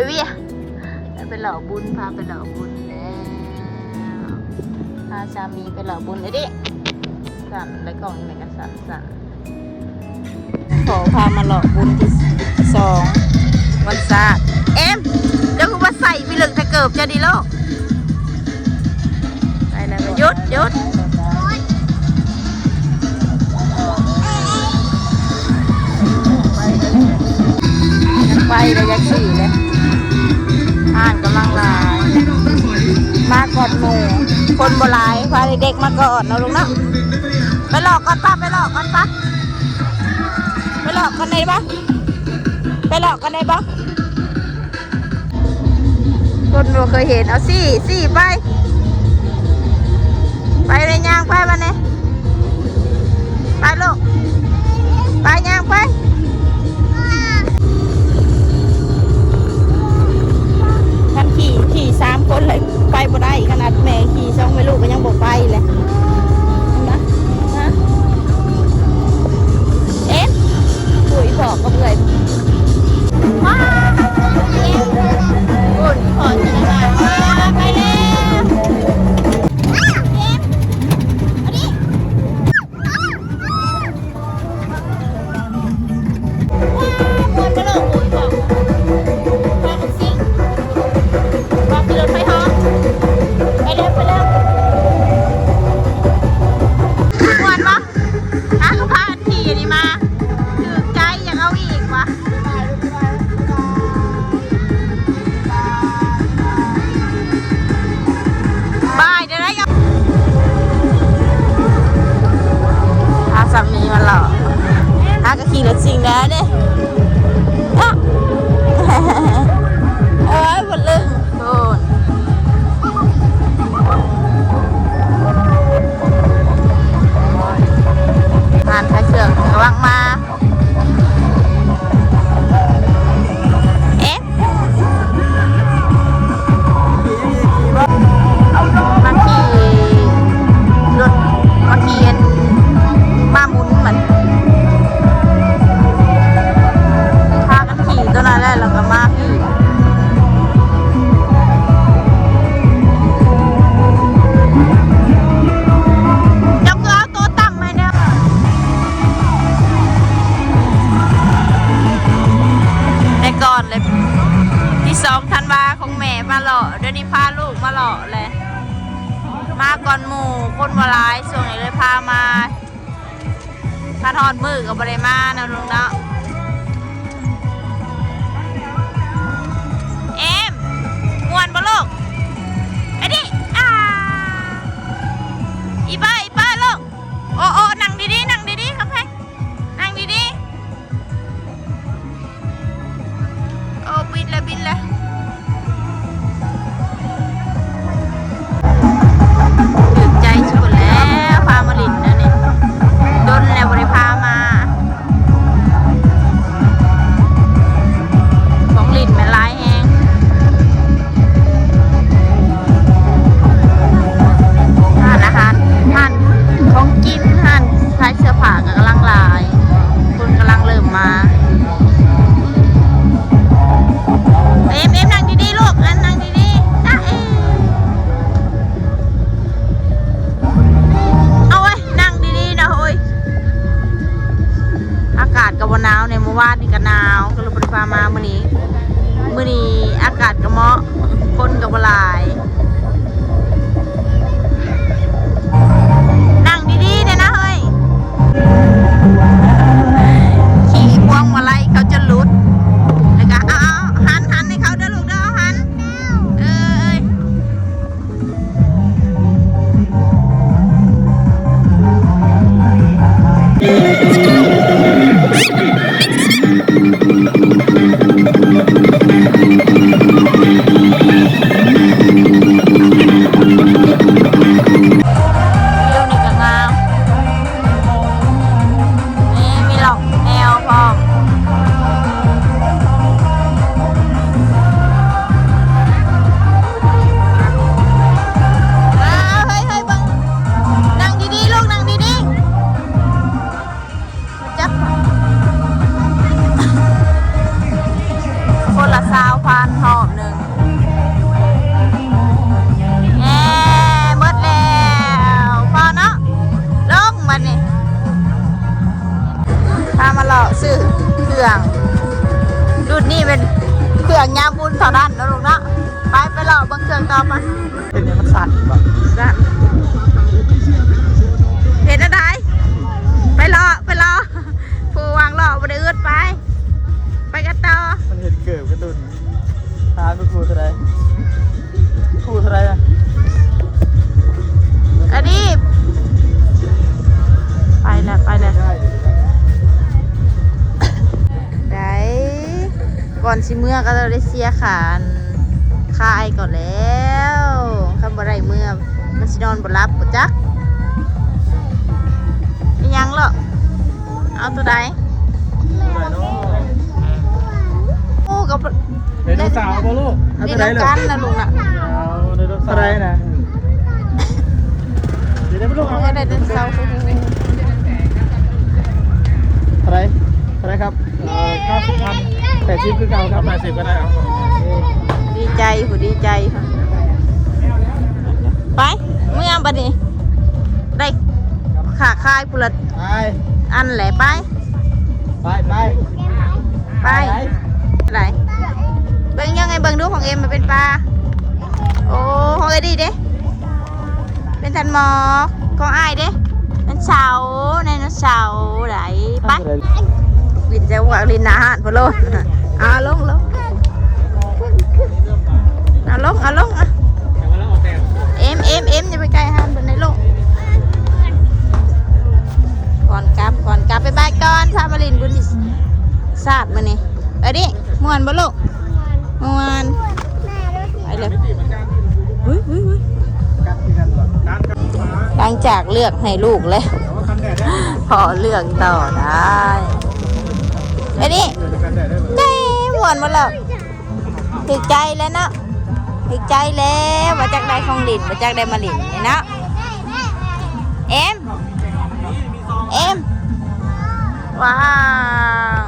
ເວຍ ໄປເລາະບຸນ ພາໄປເລາະບຸນແລ້ວ ພາສາມີໄປເລາະບຸນເດ້. ສັ່ນ ແລ້ວກ້ອງນີ້ກໍສັ່ນໆ. ຂໍພາມາເລາະບຸນທີສອງ ວັນຊາດ. ເອັມ ເຈົ້າຄືວ່າໃສ່ພິລຶກແຕ່ເກີບເຈົ້ານີ້ລູກ? ໄປແລ້ວ ຢຸດ ຢຸດ. ຢາກໄປແລ້ວ ຢາກຂີ່ແລ້ວ. ຮ້ານກຳລັງຫຼາຍ ມາກ່ອນໝູ່ ຄົນບໍ່ຫຼາຍ ພາເດັກໆມາກ່ອນເນາະລູກເນາະ. ໄປເລາະກ່ອນປະ ໄປເລາະກ່ອນປະ ໄປເລາະກ່ອນໄດ້ບໍ່? ໄປເລາະກ່ອນໄດ້ບໍ່? ຄົນບໍ່ເຄີຍເຫັນ ເອົາ ຊີ້ ຊີ້ໄປ ໄປເລີຍ ຍ່າງໄປບາດນີ້ ໄປລູກ ໄປ ຍ່າງໄປ. ຄັນຂີ່ ຂີ່ສາມຄົນເລີຍ ໄປບໍ່ໄດ້ ຂະໜາດແມ່ຂີ່ສອງແມ່ລູກກໍຍັງບໍ່ໄປເລີຍ ເຫັນບໍ່? ຮະ? ເອັມ ໂອ້ຍ ພໍ່ກັບເອື້ອຍ ວ້າວ ໂອ້ຍ ພໍ່ຈະໄດ້ວ່າ ໄປແລ້ວ ເອັມ ເອົາດິ. ມ່ວນບໍ່? ຫາ ຄືພາກັນຂີ່ອັນນີ້ມາ ຖືກໃຈ ຢາກເອົາອີກຫວາ. ບາຍ ໄດ້ໆ ພາສາມີມາເລາະ ຫາກໍຂີ່ລົດຊິງແດ່ເດ້ ເອີຍ ບໍ່ລຶ້ງໂພດ. ຮ້ານຂາຍເຄື່ອງກຳລັງມາ. ເອະ ມາຂີ່ລົດ ມາຂີ່ອັນ ມາໝູນມັນ ພາກັນຂີ່ຕົວນັ້ນແຫຼະ ແລ້ວກໍມາ ເຈົ້າຄືເອົາໂຕຕ່ຳໃຫ້ແດ່. ແຕ່ກ່ອນເລີຍ ທີສອງທັນວາຂອງແມ່ມາເລາະ ດຽວນີ້ພາລູກມາເລາະແຫຼະ ມາກ່ອນໝູ່ ຄົນບໍ່ຫຼາຍ ຊ່ວງນີ້ເລີຍພາມາ. ຄັນຮອດມື້ກໍບໍ່ໄດ້ມາເນາະລູກເນາະ. ເອມ ມ່ວນບໍ່ລູກ? ໄປດິ ອາ ອີປ້າ ອີປ້າລູກ. ໂອ້ ໂອ້ ນັ່ງດີໆ ນັ່ງດີໆ ຄຳແພງ ນັ່ງດີໆ. ໂອ້ ບິນແລ້ວ ບິນແລ້ວ ຖືກໃຈສຸດແລ້ວ ພາມາຫຼິ້ນແນວນີ້ ດົນແລ້ວບໍ່ໄດ້ພາມາ ຂອງຫຼິ້ນແມ່ນຫຼາຍແຮງ ຮ້ານອາຫານ ຮ້ານຂອງກິນ ຮ້ານຂາຍເສື້ອຜ້າກໍກຳລັງຫຼາຍ ຄົນກຳລັງເລີ່ມມາ. ເອມ ເອ ລຸ້ນນີ້ເປັນເຄື່ອງຍາມບຸນເທົ່ານັ້ນເນາະລູກເນາະ. ໄປ ໄປເລາະເບິ່ງເຄື່ອງຕໍ່ໄປ. ເປັນຫຍັງມັນສັ່ນບໍ່? ສັ່ນ. ເຮັດແນວໃດ? ໄປເລາະ ໄປເລາະ. ຜູ້ຫວັງເລາະບໍ່ໄດ້ອຶດ. ໄປ ໄປກັນຕໍ່. ມັນເຮັດເກີບກະຕຸ້ນ. ຖາມເບິ່ງຄູ່ເທົ່າໃດ? ຄູ່ເທົ່າໃດນະ? ອັນນີ້ ໄປແລ້ວ ໄປແລ້ວ. ໄດ້ ກ່ອນຊິເມືອກໍຕ້ອງໄດ້ເສຍຄ່າ ອັນ ຄ່າອ້າຍກ່ອນແລ້ວ. ຄັນບໍ່ໄດ້ເມືອ ມັນຊິນອນບໍ່ຫຼັບບໍ່ຈັກ. ອີຫຍັງເລາະ? ເອົາໂຕໃດ? ໂອ້ ກໍ ໄດໂນເສົາບໍ່ລູກ? ເອົາໂຕໃດລູກ? ນຳກັນນະລູກນະ. ເອົາໄດໂນເສົາ. ເທົ່າໃດນະ? ເດີລູກ ເອົາ ຢາກໄດ້ໄດໂນເສົາ. ເທົ່າໃດ? ເທົ່າໃດຄັບ? ເອີ ເກົ້າສິບພັນ. ແປດສິບຄືເກົ່າຄັບ. ເອົາແປດສິບກໍໄດ້. ເອົາ ດີໃຈ ຜູ້ດີໃຈ. ໄປ ເມືອບັດນີ້ ໄດ້ຄ່າຂາຍພຸ້ນລະ ໄປ ອັນແຫຼະ. ໄປ ໄປ ໄປ ໄປ ໄປ. ເບິ່ງຍັງໄງ ເບິ່ງດູ ຂອງເອັມມັນເປັນປາ. ໂອ້ ຂອງເອດີເດ້ ເປັນທ່ານໝໍ. ຂອງອ້າຍເດ້ ເປັນເສົາ ໄດໂນເສົາ. ໄດ້ ໄປ ວິນຈະວ່າຫຼິ້ນໜ້າຮ້ານພຸ້ນໂລດ. ເອົາລົງ ລົງ ເອົາລົງ ເອົາລົງ. ອ່ະ ເອັມ ເອັມ ເອັມ ຢ່າໄປໃກ້ຮ້ານເພິ່ນໄດ໋ລູກ. ກ່ອນກັບ ກ່ອນກັບ ບາຍບາຍກ່ອນ. ພາມາຫຼິ້ນບຸນສາດມື້ນີ້. ເອີ ດິ ມ່ວນບໍ່ລູກ? ມ່ວນ ມ່ວນ. ໄປເລີຍ. ຫຶ ຫຶ ຫຶ. ຫຼັງຈາກເລືອກໃຫ້ລູກແລ້ວ ພໍ່ເລືອກຕໍ່ໄດ້. ເອີ ດິ ເຈົ້ ມ່ວນໝົດແລ້ວ. ຖືກໃຈແລ້ວເນາະ ຖືກໃຈແລ້ວ. ບໍ່ຈັກໄດ້ຂອງຫຼິ້ນ ບໍ່ຈັກໄດ້ມາຫຼິ້ນນີ້ເນາະ. ເອັມ ເອັມ ວ້າວ.